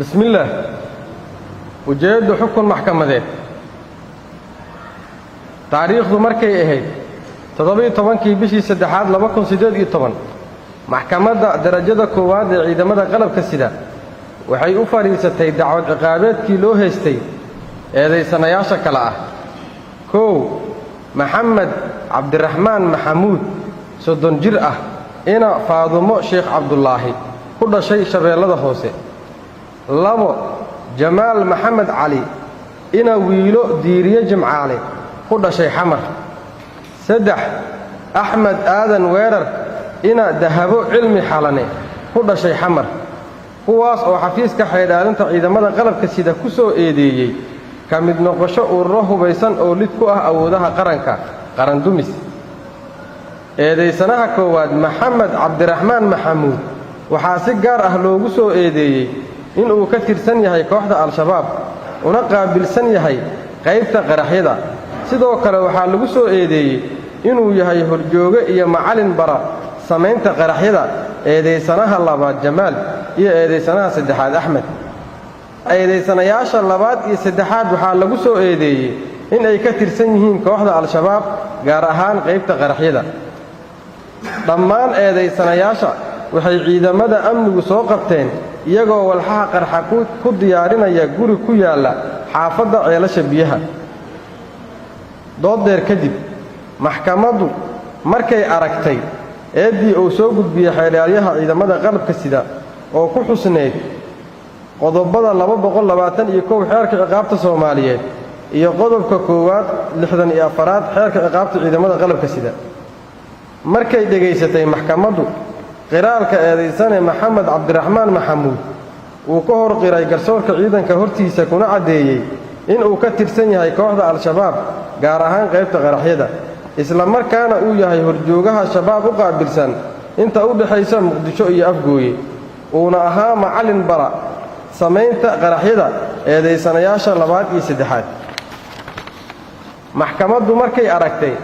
Bismillaah. Ujeeddu xukun maxkamadeed. Taariikhdu markay ahayd 17-kii bishii saddexaad 2018, Maxkamadda Darajada Koowaad ee Ciidamada Qalabka Sida waxay u fadhiisatay dacwad ciqaabeedkii loo haystay eedaysanayaasha kale ah: 1, Maxamed Cabdiraxmaan Maxamuud, 30 jir ah, ina Faadumo Sheekh Cabdulaahi, ku dhashay Shabeellada Hoose; 2, Jamaal Maxamed Cali, ina Wiilo Diiriye Jimcaale, ku dhashay Xamar; 3, Axmed Aadan Weerar, ina Dahabo Cilmi Xalane, ku dhashay Xamar, kuwaas oo xafiiska xeer ilaalinta ciidamada qalabka sida ku soo eedeeyey ka mid noqosho ururo hubaysan oo lid ku ah awoodaha qaranka, qarandumis. Eedaysanaha koowaad, Maxamed Cabdiraxmaan Maxamuud, waxaa si gaar ah loogu soo eedeeyey inuu ka tirsan yahay kooxda Al-Shabaab, una qaabilsan yahay qaybta qaraxyada. Sidoo kale waxaa lagu soo eedeeyey inuu yahay horjooge iyo macallin bara samaynta qaraxyada eedaysanaha labaad Jamaal iyo eedaysanaha saddexaad Axmed. Eedaysanayaasha labaad iyo saddexaad waxaa lagu soo eedeeyey in ay ka tirsan yihiin kooxda Al-Shabaab, gaar ahaan qaybta qaraxyada. Dhammaan eedaysanayaasha waxay ciidamada amnigu soo qabteen iyagoo walxaha qarxa ku diyaarinaya guri ku yaalla xaafadda Ceelasha Biyaha. Dood dheer kadib, maxkamaddu markay aragtay eeddii uu soo gudbiyey xeer ilaalyaha ciidamada qalabka sida oo ku xusneyd qodobada 221 Xeerka Ciqaabta Soomaaliyeed iyo qodobka koowaad 64aad Xeerka Ciqaabta Ciidamada Qalabka Sida, markay dhegaysatay maxkamaddu qiraalka eedaysane Maxamed Cabdiraxmaan Maxamuud uu ka hor qiray garsoorka ciidanka hortiisa, kuna caddeeyey inuu ka tirsan yahay kooxda Al-Shabaab, gaar ahaan qaybta qaraxyada, isla markaana uu yahay horjoogaha Shabaab u qaabilsan inta u dhexaysa Muqdisho iyo Afgooye, uuna ahaa macallin bara samaynta qaraxyada eedaysanayaasha labaad iyo saddexaad. Maxkamaddu markay aragtay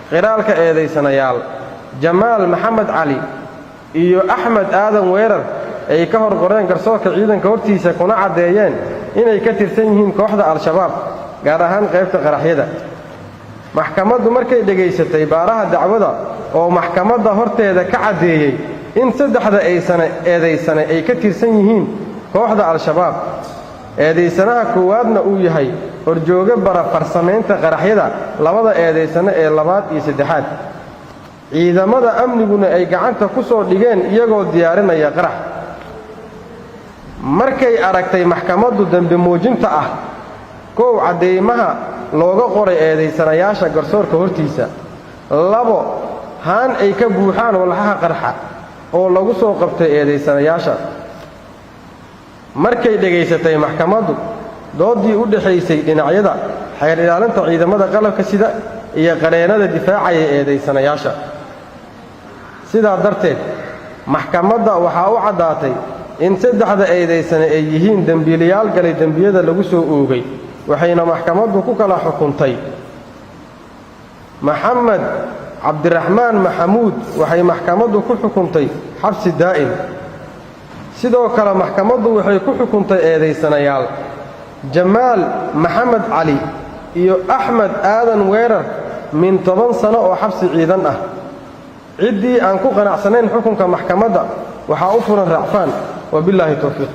qiraalka eedaysanayaal Jamaal Maxamed Cali iyo Axmed Aadan Weerar ay ka hor qoreen garsoorka ciidanka hortiisa, kuna caddeeyeen inay ka tirsan yihiin kooxda Al-Shabaab, gaar ahaan qaybta qaraxyada. Maxkamaddu markay dhegaysatay baaraha dacwada oo maxkamadda horteeda ka caddeeyey in saddexda aysane eedaysane ay ka tirsan yihiin kooxda Al-Shabaab, eedaysanaha koowaadna uu yahay horjooge bara farsamaynta qaraxyada labada eedaysane ee labaad iyo saddexaad, ciidamada amniguna ay gacanta ku soo dhigeen iyagoo diyaarinaya qarax. Markay aragtay maxkamaddu dembi muujinta ah: 1, cadeymaha looga qoray eedaysanayaasha garsoorka hortiisa; 2, haan ay ka buuxaan walxaha qarxa oo lagu soo qabtay eedaysanayaasha. Markay dhegaysatay maxkamaddu dooddii u dhexaysay dhinacyada xeer ilaalinta ciidamada qalabka sida iyo qareennada difaacaya eedaysanayaasha. Sidaa darteed, maxkamadda waxaa u caddaatay in saddexda eedaysane ay yihiin dembiilayaal galay dembiyada lagu soo oogay, waxayna maxkamaddu ku kala xukuntay: Maxamed Cabdiraxmaan Maxamuud waxay maxkamaddu ku xukuntay xabsi daa'im. Sidoo kale maxkamaddu waxay ku xukuntay eedaysanayaal Jamaal Maxamed Cali iyo Axmed Aadan Weerar min 10 sano oo xabsi ciidan ah. Ciddii aan ku qanacsanayn xukunka maxkamadda waxaa u furan racfaan. Wabillaahi towfiiq.